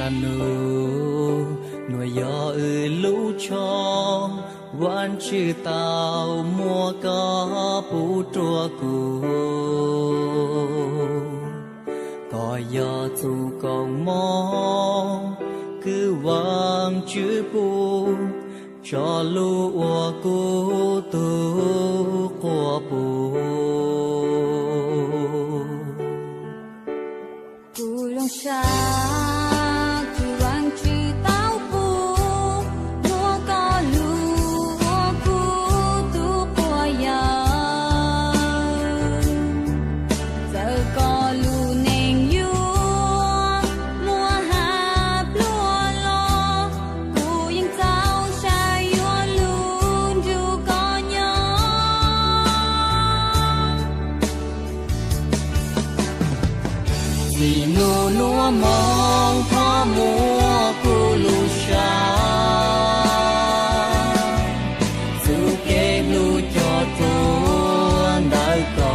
Nub nuav yog wb lub tshooj, Vaajtswv tau muab koj pub rua kuv. Koj yog txuj koob moov kws Vaajtswv pub, tso lug ua kuv tug quas puj. Kuv zoo sab kws Vaajtswv tau pub, muab koj lug ua kuv tug quas yawg. Txawm koj lub neej yuav muaj has pluag los, kuv yeej txaus sai yuav lug nrug koj nyob. Txij nub nuav moog thov muab kuv lub sab, txuj kev hlub coj rua ntawm koj.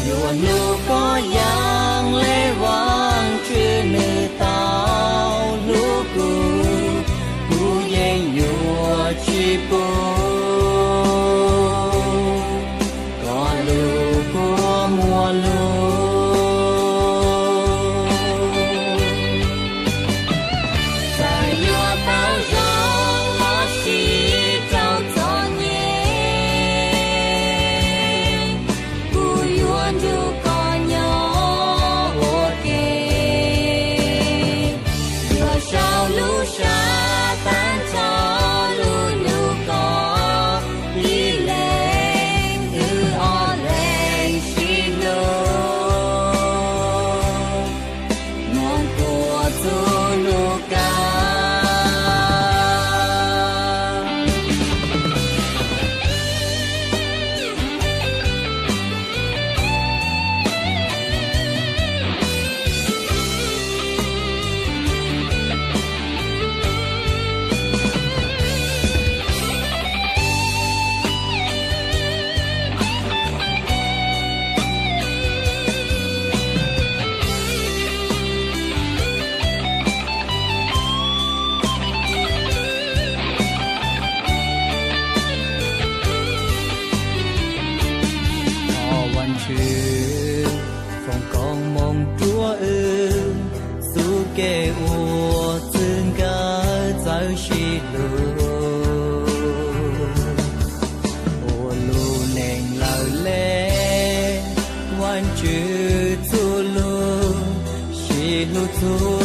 Yuav hlub koj yaam le Vaajtswv nwg tau hlub kuv, kuv yeej yuav tsi pub koj lub kua muag lug. Txawm yuav tau zoo los sis raug txom nyem, kuv yuav nrug koj nyob ua ke. Yuav sau lub sab taag nrho lug nug koj ib leeg, wb ob leeg sib hlub, moog kuas txug lub kawg. Thov Vaajtswv foom koob moov rua wb, txuj kev ua txwg nkawm txawv sib hlub, ua lub neej lawm le Vaajtswv txuj lug, sib hlub txug